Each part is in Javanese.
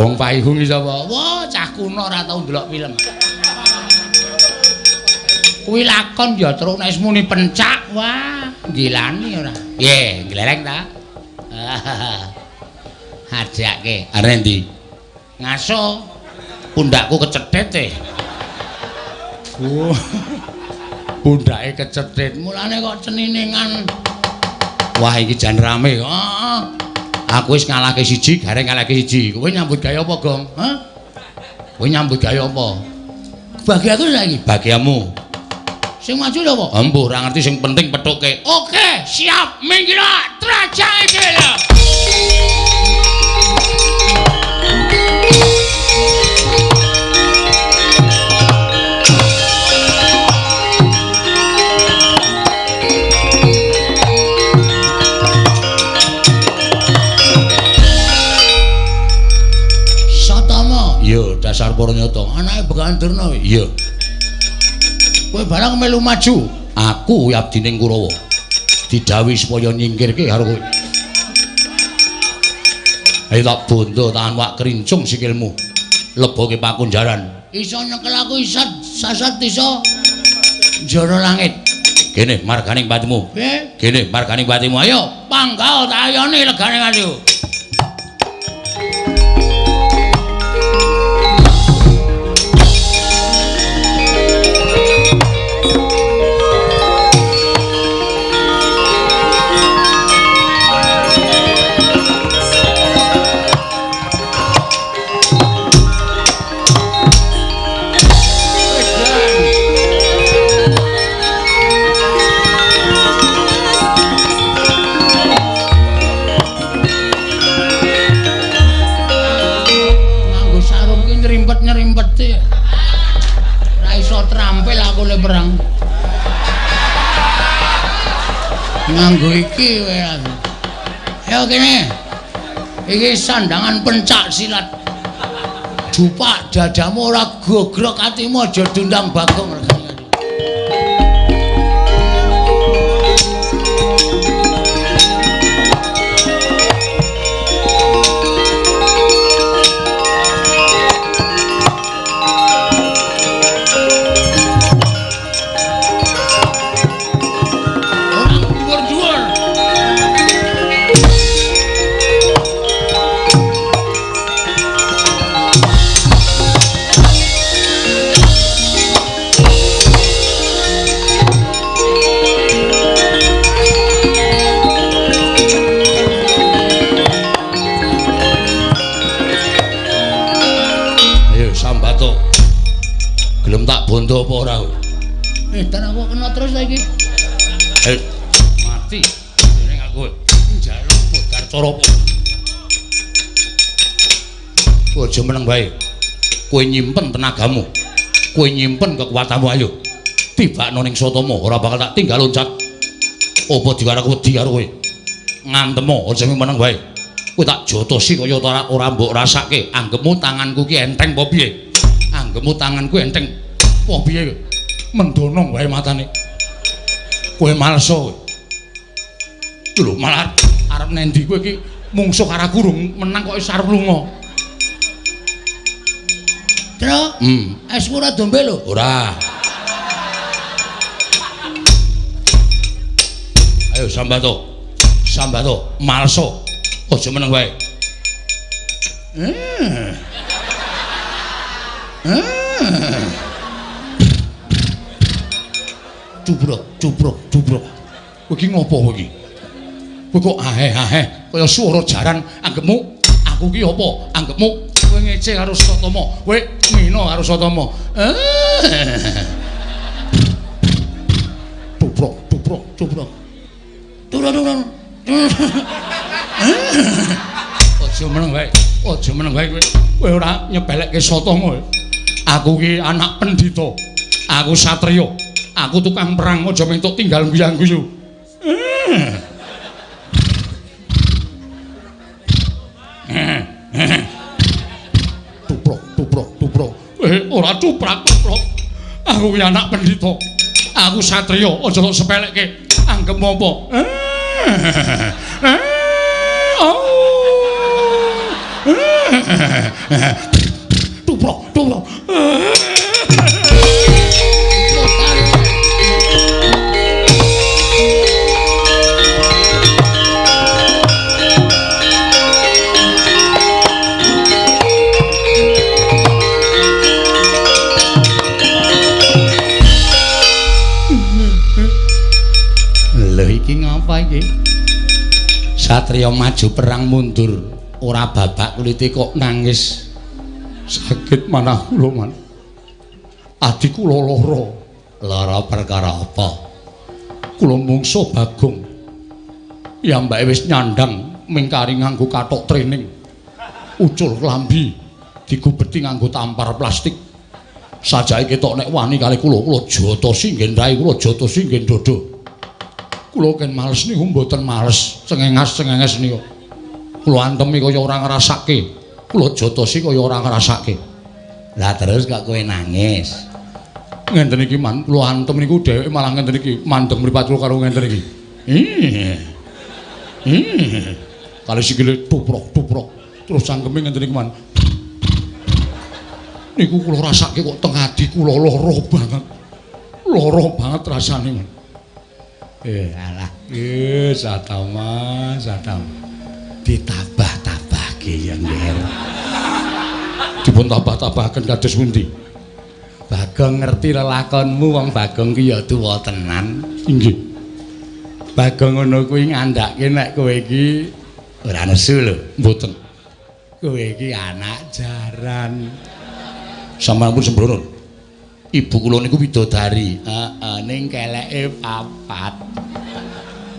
Gong Paihung iki sapa? Wah, cah kuno ora tau ndelok film. Kuwi lakon ya truk nek muni pencak, wah, gilani ora. Piye, glereng ta? Ajake. Arep ndi? Ngaso. Pundakku kecethit e. Oh. Pundake kecethit. Mulane kok ceniningan. Wah, iki jan rame. Heeh. Aku wis ngalahke siji, gareng ngalahke siji. Kowe nyambut gawe apa, Gong? Hah? Kowe nyambut gawe apa? Bagi aku saiki, bagiamu. Sing maju sapa? Embuh, ora ngerti sing penting pethuke. Oke, siap. Minggir trajake dhewe lho. Satama. Iya, dasar para nyata. Anake Begawan Durna. Iya. Kowe barang melu maju. Aku abdining Kurawa. Didhawuhi supaya nyingkirke karo kowe. Ayo tak bondo tahan wak krincung sikilmu. Leboke pakunjaran. Iso nyekel aku iso sasat iso njara langit. Kene marganing patimu. Piye? Kene marganing patimu. Ayo panggah tak ayone legane ngatiku. Perang nganggo iki kowe aku. Ayo kene. Iki sandangan pencak silat. Jupak dadamu ora gogrok atimu aja diundang Bagong regane. Bondo apa ora kowe? Dan aku kena terus saiki. Mati. Jeneng aku njaluk modar cara apa? Aja meneng wae. Kowe nyimpen tenagamu. Kowe nyimpen kekuatanmu ayo. Tibakno ning Satama ora bakal tak tinggal loncat. Apa dikarep wedi karo kowe? Ngantemo aja meneng wae. Kowe tak jotosi kaya ora mbok rasake. Anggepmu tanganku ki enteng apa piye? Anggepmu tanganku enteng. Wah piye mendono wae matane. Kowe malso kowe. Lho malah arep nendi kowe iki mungsuh karo aku rung menang kok wis arep lunga. Tru, esmu ora dombe lho. Ora. Ayo sambato. Sambato, malso. Aja meneng wae. Cubrok, cubrok, cubrok. Kowe iki ngopo kowe iki? Kowe kok aheh-aheh kaya swara jaran. Anggepmu aku ki apa? Anggepmu kowe ngece karo Satama. Kowe ngino karo Satama. Cubrok, cubrok, cubrok. Turun-turun. Aja meneng wae. Aja meneng wae kowe. Kowe ora nyepelekke Satama. Aku ki anak pendhita. Aku satriya. Aku tukang perang aja mentuk tinggal guyang-guyu. Tuprok, tuprok, tuprok. Ora tuprak, tuprok. Aku ki anak pendhita. Aku satriya, aja tok sepelekke. Anggepmu apa? Tuprok, tuprok. Lho iki ngapa iki? Satria maju perang mundur, ora babak kulite kok nangis. Sakit manah kula, Man. Adi kula lara. Lara perkara apa? Kula mungsuh Bagong. Piyambake wis nyandang mingkari nganggo kathok training. Ucul klambi digubeti nganggo tampar plastik. Sajake ketok nek wani kali kula, kula jotosi nggen rai, kula jotosi nggen dodo. Kula ken males niku mboten males, cengengas-cengenges niku. Kula antemi kaya ora ngrasake. Kula jotosi kaya ora ngrasake. Lah terus kok kowe nangis? Ngenten iki, Man, kula antem niku dheweke malah ngenten iki, mandeng mripat kula karo ngenten iki. Kali sikile tuprok-tuprok, terus cangkeme ngenten iki, Man. Niku kula rasake kok teng ati kula lara banget. Lara banget rasane, Man. Alah, Satama, Satama. Ditabah-tabahke ya, Nger. Dipun tabah-tabahaken kados pundi? Bagong ngerti lelakonmu, wong Bagong ki ya tuwa tenan. Inggih. Bagong ngono kuwi ngandhake nek kowe iki ora nesu lho, mboten. Kowe iki anak jaran. Sampeyan pun sembrono. Ibu kula niku widodari. Heeh, ning keleke papat.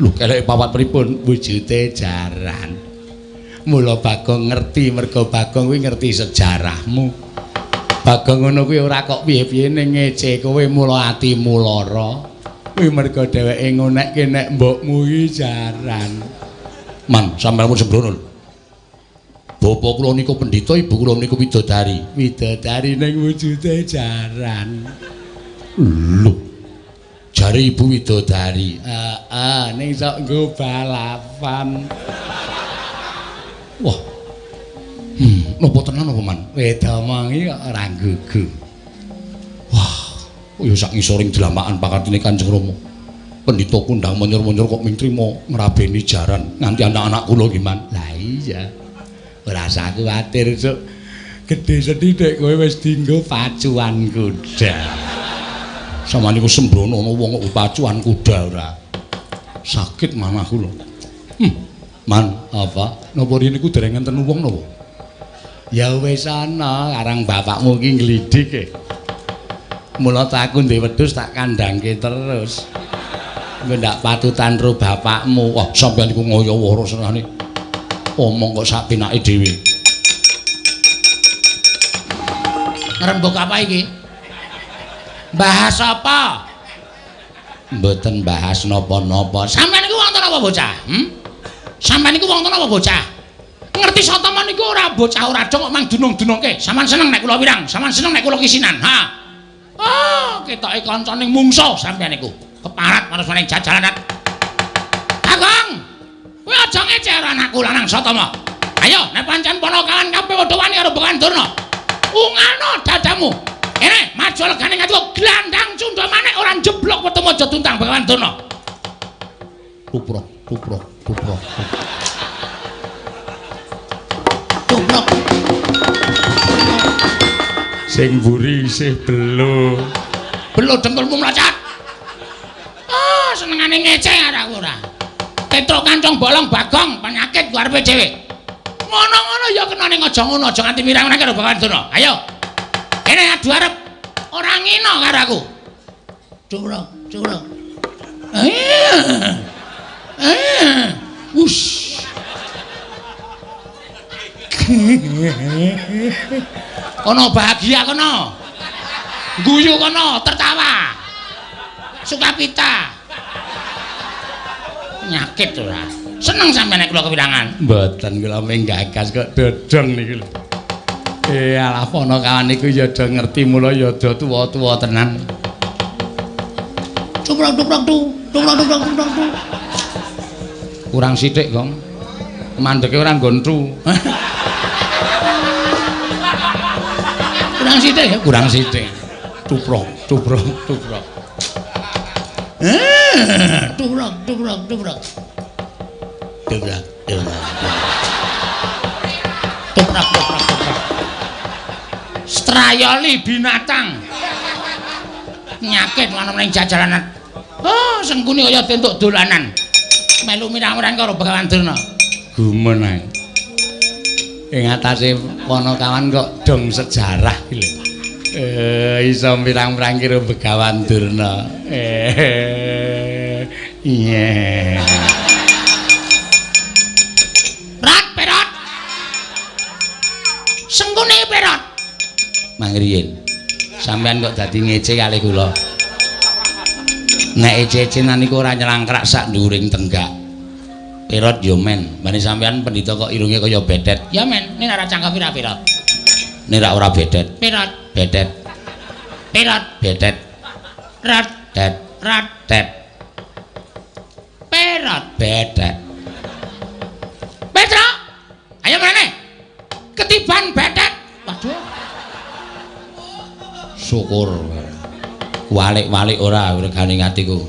Lho, keleke papat pripun? Wujude jaran. Mula Bagong ngerti, merga Bagong kuwi ngerti sejarahmu. Bagong ngono kuwi ora kok piye-piye ning ngece kowe mula atimu lara. Kuwi merga dheweke ngonekke nek mbokmu iki jaran. Man, sampeyan pun sembrono. Bapak kula niku pendhita, ibu kula niku widodari. Widodari ning wujude jaran. Lho. Jare ibu widodari. Heeh, ning sok nggo balapan. Wah. Napa tenan apa, Man? Wedomongi kok ora gugu. Wah, ya sak ngisoring dlamakan pakartine Kanjeng Rama. Pendhita kundang menyor-menyor kok ming trima ngrabeni jaran nganti anak-anak kula iki, Man. Lah iya. Ora usah kuwatir, Cuk. Gedhe sethithik kowe wis dienggo pacuan kuda. Sama niku sembrono ana wong kok pacuan kuda ora. Sakit manah kula. Man, apa? Napa riyen niku dereng enten wong napa? Ya wis ana, karang bapakmu iki nglidik e. Mula ta aku ndek wedhus tak kandhangke terus. Engko ndak patutan ro bapakmu. Wah, sampeyan niku ngoyo wara senane. Omong kok sak pinake dhewe. Ngrembug apa iki? Bahas apa? Mboten bahas napa-napa. Sampeyan niku wonten apa bocah? Sampeyan niku wonten apa bocah? Ngerti Satama niku ora bocah ora dong kok mang dunung-dunungke. Sampeyan seneng nek kula wirang, sampeyan seneng nek kula kisinan. Ha. Oh, ketoke kancane mungsuh sampeyan niku. Keparat manus-maning jajalan. Bagong. Kowe aja ngece karo anakku lanang Satama. Ayo, nek pancen ponokawan kabeh padha wani karo Begawan Durna. Ungano dadamu. Kene, maju legane ngadu glandang cundha manik ora njeblok wetemu aja tuntang Begawan Durna. Tuprok, tuprok, tuprok. Tuprok. Sing mburi isih belo. Belo dengkulmu mlacat. Ah, senengane ngece karo aku ora. Petruk kancong bolong Bagong penyakit ku arepe dhewe. Ngono-ngono ya kena ning aja ngono, aja nganti mirang-mirang karo Begawan Durna. Ayo. Kene adu arep ora ngino karo aku. Curang, curang. Wush. Kono bahagia kono. Guyu kono, tertawa. Sukapita. Penyakit ora. Seneng sampeyan nek kula kewirangan? Mboten, kula mung gagas kok dodong niku lho. Alah ponokawan niku ya do ngerti mula ya do tuwa-tuwa tenan. Cuprok-cuprok tu, cuprok-cuprok cuprok tu. Kurang sithik, Gong. Mandeke ora nggon tu. Kurang sithik ya, kurang sithik. Tuprok, tuprok, tuprok. Tuprok, tuprok, tuprok. Tuprok, tuprok. Tuprok, tuprok, tuprok. Strayoli binatang. Nyakit ana ning jajalanan. Oh, Sengkuni kaya entuk dolanan. Melu mirang-mirang karo Begawan Durna. Gumun ae. Ing atase Panakawan kok dong sejarah iki lho. Iso mirang-mirang karo Begawan Durna. Iya. Rat perot. Sengkuni perot. Mangriyin. Sampeyan kok dadi ngece kalih kula. Nek ece-ecenan niku ora nyelangkrak sak nduwuring tenggak. Perot yo men, bane sampeyan pendhita kok irunge kaya bedet. Ya men, nek ora cangkem ora perot. Nek ora bedet. Perot, bedet. Perot, bedet. Rat, tet, rat, tet. Perot, bedet. Petro, ayo mrene. Ketiban bedet. Waduh. Syukur. Walik-walik ora regane atiku.